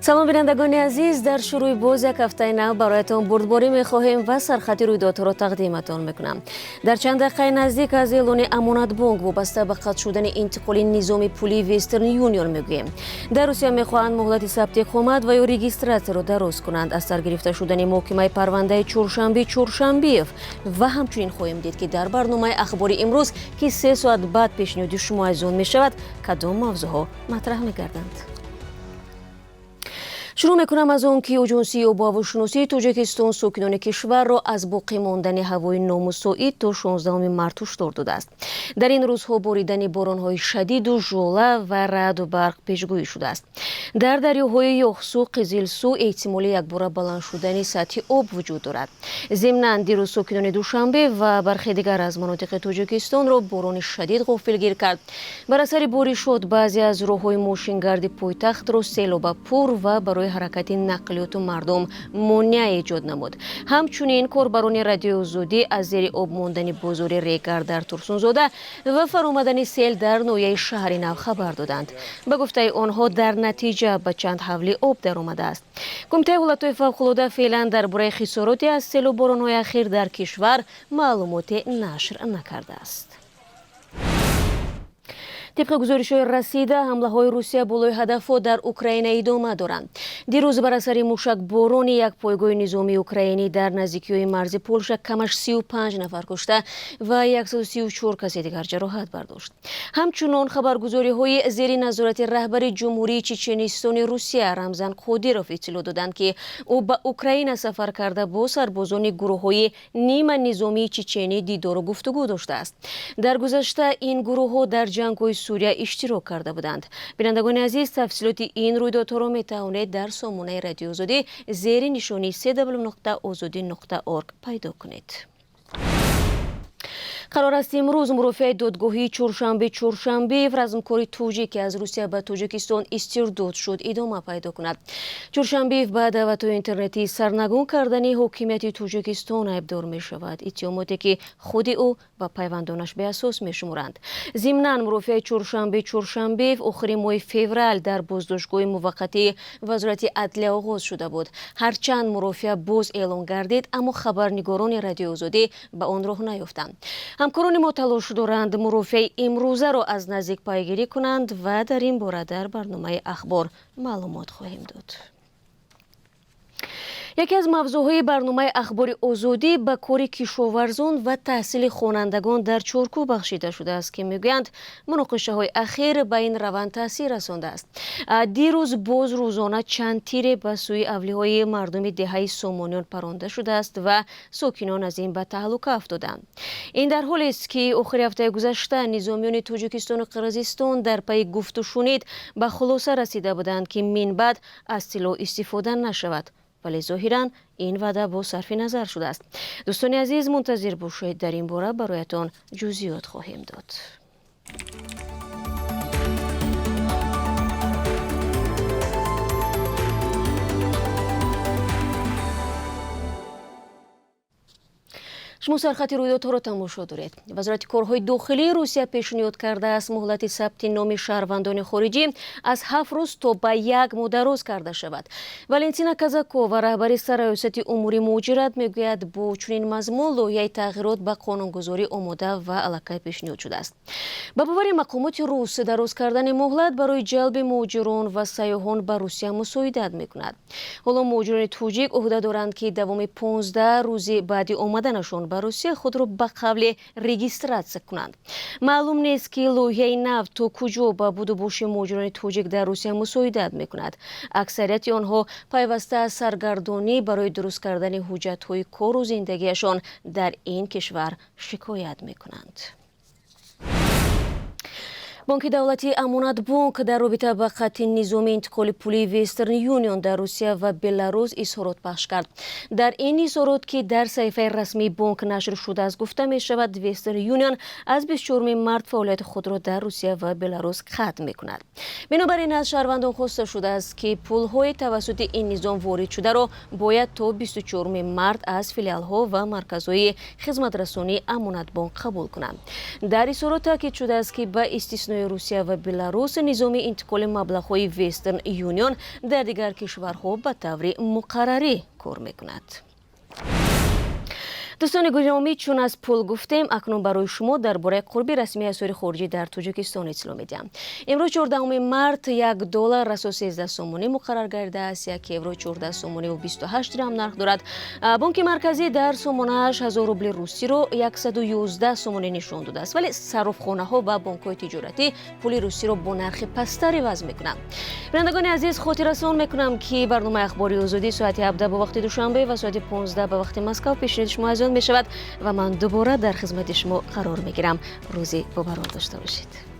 Салом, бинандагони азиз. Дар шурӯи боз як ҳафтаи нав бароятон бурдборӣ мехоҳем ва сархати рӯйдодҳоро тақдиматон мекунам. Дар чанд дақиқаи наздик аз эълони Амонатбонк вобаста ба қатъ шудани интиқоли низоми пулии Вестерн Юнион мегӯем. Дар Русия мехоҳанд муҳлати сабти иқомат ва ё регистратсияро дароз кунанд. Аз сар гирифта шудани муҳокимаи парвандаи Чоршанби Чоршанбиев ва ҳамчунин хоҳем дид, ки дар барномаи ахбори имрӯз, ки 3 соат баъд пешниҳоди шумо азизон мешавад, кадом мавзӯъҳо матраҳ мегарданд. Шурӯъ мекунам аз он, ки Оҷонсии обуҳавошиносии Тоҷикистон сокинони кишварро аз боқӣ мондани ҳавои номусоид то 16 март ҳушдор додааст. Дар ин рӯзҳо боридани боронҳои шадиду жола ва раъду барқ пешгӯӣ шудааст. Дар дарёҳои Ёхсу, Қизилсу эҳтимоли якбора баланд шудани сатҳи об вуҷуд дорад. Зимнан, дирӯз сокинони Душанбе ва бархе дигар аз манотиқи Тоҷикистонро борони шадид ғофилгир кард. Бар асари боришот баъзе аз роҳҳои мошингарди пойтахтро селоба пур ва барои ҳаракати нақлиёту мардум монеа эҷод намуд. Ҳамчунин корбарони Радиои Озодӣ аз зери об мондани бозори Регар дар Турсунзода ва фаромадани сел дар ноҳияи Шаҳри Нав хабар доданд. Ба гуфтаи онҳо, дар натиҷа ба чанд ҳавли об даромадааст. Кумитаи ҳолатҳои фавқулода феълан дар бораи хисороте аз селу боронҳои ахир дар кишвар маълумоте нашр накардааст. Тибқи гузоришҳои расида, ҳамлаҳои Русия болои ҳадафҳо дар Украина идома доранд. Дирӯз бар асари мушакборони як пойгоҳи низомии украинӣ дар наздикиҳои марзи Полша камаш 35 нафар кушта ва 134 касе дигар ҷароҳат бардошт. Ҳамчунон хабаргузориҳои зери назорати раҳбари Ҷумҳурии Чеченистони Русия Рамзан Қодиров иттилоъ доданд, ки ӯ ба Украина сафар карда, бо сарбозони гурӯҳҳои ниманизомии чеченӣ дидору гуфтугӯ доштааст. Дар гузашта ин гурӯҳҳо дар ҷангҳои Сурия иштирок карда буданд. Бинандагони азиз, тафсилоти ин рӯйдодҳоро метавонед дар сомонаи Радиои Озодӣ зери нишонии cw.ozodi.org пайдо кунед. Қарор аст имрӯз мурофиаи додгоҳии Чоршанбе Чоршанбеев, размкори тоҷик, ки аз Русия ба Тоҷикистон истирдод шуд, идома пайдо кунад. Чоршанбеев ба даъватҳои интернетии сарнагун кардани ҳокимияти Тоҷикистон айбдор мешавад, иттиҳомоте ки худи ӯ ва пайвандонаш беасос мешуморанд. Зимнан, мурофиаи Чоршанбе Чоршанбеев охири моҳи феврал дар боздоштгоҳи муваққатии Вазорати адлия оғоз шуда буд. Ҳарчанд мурофиа боз эълон гардид, аммо хабарнигорони Радиои Озодӣ ба он роҳ наёфтанд. Ҳамкорони мо талош доранд мурофиаи имрӯзаро аз наздик пайгирӣ кунанд ва дар ин бора дар барномаи ахбор маълумот хоҳем дод. Яке аз мавзӯъҳои барномаи ахбори Озодӣ ба кори кишоварзон ва таҳсили хонандагон дар Чоркӯ бахшида шудааст, ки мегӯянд, муноқишаҳои ахир ба ин раванд таъсир расондааст. Дирӯз боз рӯзона чанд тире ба сӯи авлиҳои мардуми деҳаи Сомониён паронда шудааст ва сокинон аз ин ба таҳлука афтоданд. Ин дар ҳолест, ки охири ҳафтаи гузашта низомиёни Тоҷикистону Қирғизистон дар пайи гуфтушунид ба хулоса расида буданд, ки минбаъд аз силоҳ истифода нашавад, вале зоҳиран ин ваъда боз сарфи назар шудааст. Дӯстони азиз, мунтазир бошед, дар ин бора бароятон ҷузъиёт хоҳем дод. Шумо сархати рӯйдодҳоро тамошо доред. Вазорати корҳои дохилии Русия пешниҳод кардааст, муҳлати сабти номи шаҳрвандони хориҷӣ аз 7 рӯз то ба як моҳ дароз карда шавад. Валентина Казакова, раҳбари Сарраёсати умури муҳоҷират, мегӯяд, бо чунин мазмун лоиҳаи тағйирот ба қонунгузорӣ омода ва аллакай пешниҳод шудааст. Ба бовари мақомоти рус, дароз кардани муҳлат барои ҷалби муҳоҷирон ва сайёҳон ба Русия мусоидат мекунад. Ҳоло муҳоҷирони тоҷик ӯҳда доранд, ки давоми 15 рӯзи баъди омаданашон ба Русия худро ба қавле регистратсия кунанд. Маълум нест, ки лоиҳаи нав то куҷо ба будубоши муҳоҷирони тоҷик дар Русия мусоидат мекунад. Аксарияти онҳо пайваста аз саргардонӣ барои дуруст кардани ҳуҷҷатҳои кору зиндагиашон дар ин кишвар шикоят мекунанд. Бонки давлатии Амонатбонк дар робита ба қатъи низоми интиқоли пулии Вестерн Юнион дар Русия ва Беларус изҳорот пахш кард. Дар ин изҳорот, ки дар саҳифаи расмии бонк нашр шудааст, гуфта мешавад, Вестерн Юнион аз 24 март фаъолияти худро дар Русия ва Беларус қатъ мекунад. Бинобар ин, аз шаҳрвандон хоста шудааст, ки пулҳои тавассути ин низом ворид шударо бояд то 24 март аз филиалҳо ва марказҳои хизматрасонии Амонатбонк қабул кунанд. Дар изҳорот таъкид шудааст, ки ба истиснои истиснои Русия ва Беларус, низоми интиқоли маблағҳои Western Union дар дигар кишварҳо ба таври муқаррарӣ кор мекунад. Дӯстони гиромӣ, чун аз пул гуфтем, акнун барои шумо дар бораи қурби расмии асъори хориҷӣ дар Тоҷикистон иттилоъ медиҳам. Имрӯз, 14 март, 1 доллар расо 13 сомонӣ муқаррар гардидааст, 1 евро 14 сомониву 28 дирам нарх дорад. Бонки Марказӣ дар сомонааш 1000 рубли русиро 111 сомонӣ нишон додааст, вале саррофхонаҳо ва бонкҳои тиҷоратӣ пули русиро бо нархи пасттар иваз мекунанд. Бинандагони азиз, хотиррасон мекунам, ки барномаи Ахбори Озодӣ соати 17 ба вақти Душанбе ва соати 15 ба вақти Москав пешниҳоди шумо азизон мешавад ва ман дубора дар хизмати шумо қарор мегирам. Рӯзи бобарор дошта бошед.